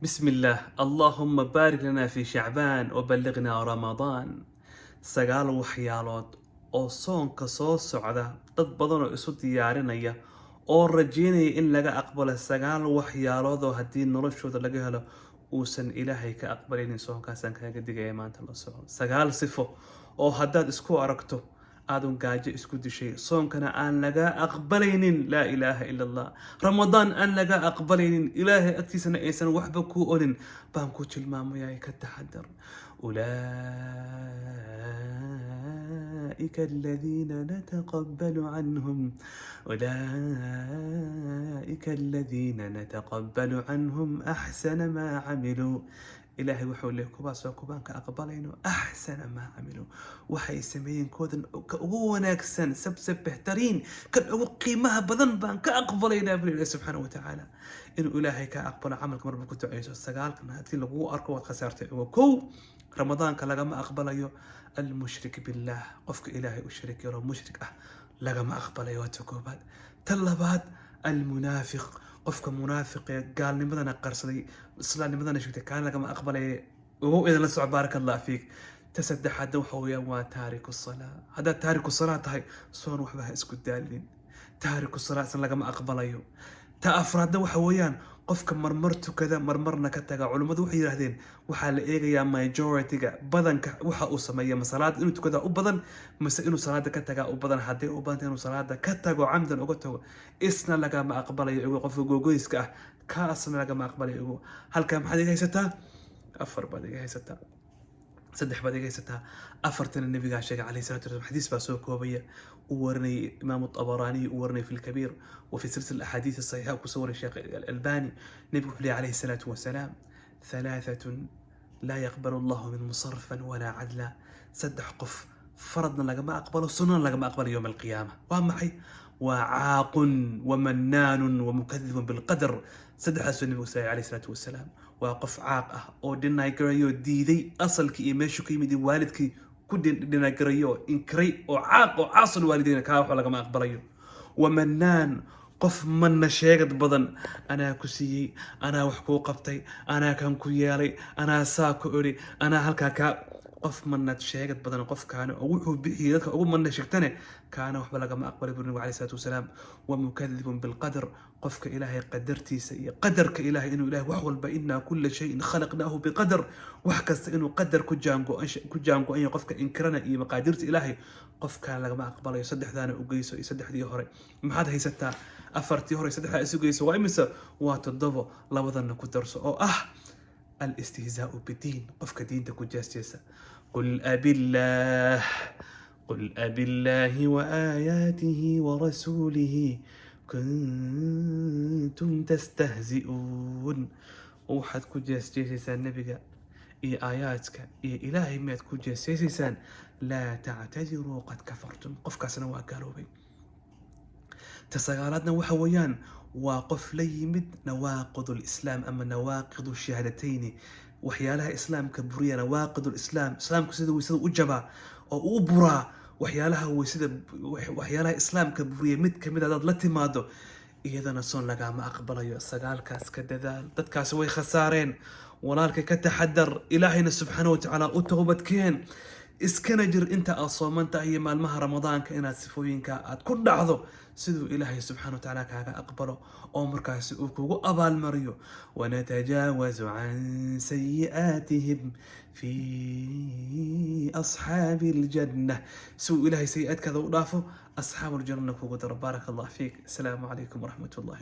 بسم الله، اللهم بارك لنا في شعبان وبلغنا رمضان. Sagaal waxyaalood oo soonka soo socda dad badan oo isu diyaarinaya oo rajeynaya in laga aqbalo, sagaal waxyaalood oo haddii noloshooda laga helo uusan Ilaahay ka aqbalaynin soonkaasaan kaaga digaya maanta. La soco sagaal sifo oo haddaad isku aragto aadan gaajo isku dishay, soonkana aan laga aqbalaynin. Laa ilaaha ila Allah. Ramadaan aan laga aqbalaynin, Ilaahay agtiisana aysan waxba ku olin baan ku tilmaamayaa. Ka taxadar. أولئك الذين نتقبل عنهم أحسن ما عملوا. Ilaahay wuxuu leeyahy, kuwaas waa kuwaan ka aqbalayno أحسن ما عملوا, waxay sameeyeen koodan ka ugu wanaagsan, सबसे बेहतरीन, kan ugu qiimaha badan baan ka aqbalaynaa, buu Ilahi subxaana wa tacaala. Inuu Ilaahay ka aqbalo camalka marba ku duceyso. Sagaalkan haddii lagugu arko, waad khasaartay. Uga kow, Ramadaanka lagama aqbalayo المشرك بالله, qofka Ilaahay u sharik yaro, mushrik ah, lagama aqbalayo. Waa ta koobaad. Ta labaad, المنافق, qofka munaafiq ee gaalnimadana qarsaday, islaamnimadana sheegtay, kaana lagama aqbalaya. Ugu idin la soco. بارك الله فيك. Ta saddexaadna waxa weeyaan waa تارك الصلاة. Haddaad تارك الصلاة tahay, soon waxba ha isku daalinin. تارك الصلاة isna lagama aqbalayo. Ta afraadna waxa weeyaan qofka marmar tukada, marmarna ka taga. Culummadu waxay yidhahdeen, waxaa la eegayaa majority-ga, badanka waxa uu sameeya. Ma salaada inuu tukada u badan mase inuu salaada ka tagaa u badan? Haddii u badanta inuu salaada ka tago, camdan uga tago, isna lagama aqbalayo. Igo qofka googoyska ah, kaasna lagama aqbalayo. Igo halkaa maxaad iga haysataa? Afar baad iga haysataa, saddex baad iga haysataa. Afartana nabigaa sheegay calayhi salatu wasalam. Xadiis baa soo koobaya uu warinayay Imaamu Abaraaniy, uu warinayay في الكبير وفي سلسلة الأحاديث الصحيحة, kusoo waray Sheekh Albani. Nebigu wuxuu leeyahy calayhi salaatu wasalaam: ثلاثة لا يقبل الله منهم صرفا ولا عدلا. Saddex qof faradna lagama aqbalo, sunnana lagama aqbalo يوم القيامة. Waa maxay? Waa عاق ومنان ومكذب بالقدر. Saddexdaasuu nabigu salay alayhi salaatu wasalaam. Waa qof caaq ah oo deny garayo, diiday asalkii iyo meeshuu ka yimid iyo waalidkii ku deny garayo oo inkiray oo caaq oo عاص الوالدين, kaa waxba lagama aqbalayo. ومنان, qof manna sheegad badan: anaa ku siiyey, anaa wax kuu qabtay, anaa kan ku yeelay, anaa saa ku idhi, anaa halkaa kaa. Qof manad sheegad badan qofkaana oo wuxuu bixiyey dadka ugu manna sheegtane, kaana waxba lagama aqbalay, buu nabigu alayhi salaatu wasalaam. ومكذب بالقدر, qofka Ilaahay qadartiisa iyo qadarka Ilahay, inuu Ilahay wax walba, إنا كل شيء خلقناه بقدر, wax kasta inuu qadar ku jaango-an yahay, qofka inkirana iyo maqaadirta Ilaahay, qofkaan lagama aqbalayo. Saddexdaana u geyso iyo saddexdii hore, maxaad haysataa? Afartii hore saddexdaa isu geyso, waa imise? Waa toddobo. Labadana ku darso oo ah الاستهزاء بالدين, qofka diinta ku jeesjeesa. قل أبالله وآياته ورسوله كنتم تستهزئون. Waxaad ku jeesjeesaysaan nebiga iyo aayaadka iyo Ilaahay miyaad ku jeesjeesaysaan? لا تعتذروا قد كفرتم. Qofkaasna waa gaaloobay. Ta sagaalaadna waxa weeyaan waa qof la yimid نواقض الإسلام ama نواقض الشهادتين, waxyaalaha Islaamka buriya, نواقض الإسلام. Islaamku sida weysada u jabaa oo u buraa, waxyaalaha weysada, waxyaalaha Islaamka buriya mid kamid hadaad la timaado, iyadana soon lagama aqbalayo. Sagaalkaas ka dadaal. Dadkaasi way khasaareen. Walaalka, ka taxadar. Ilaahayna subxaana wa tacaala u toobadkeen, iskana jir inta aad sooman tahay iyo maalmaha Ramadaanka inaad sifooyinka aad ku dhacdo, siduu Ilaahay subxana wa tacaala kaaga aqbalo oo markaasi uu kugu abaalmariyo. ونتجاوز عن سيئاتهم في أصحاب الجنة, si uu Ilaahay sayi-aadkaada u dhaafo, أصحاب الجنة kugu daro. بارك الله فيك. Asalaamu calaykum waraxmat ullahi.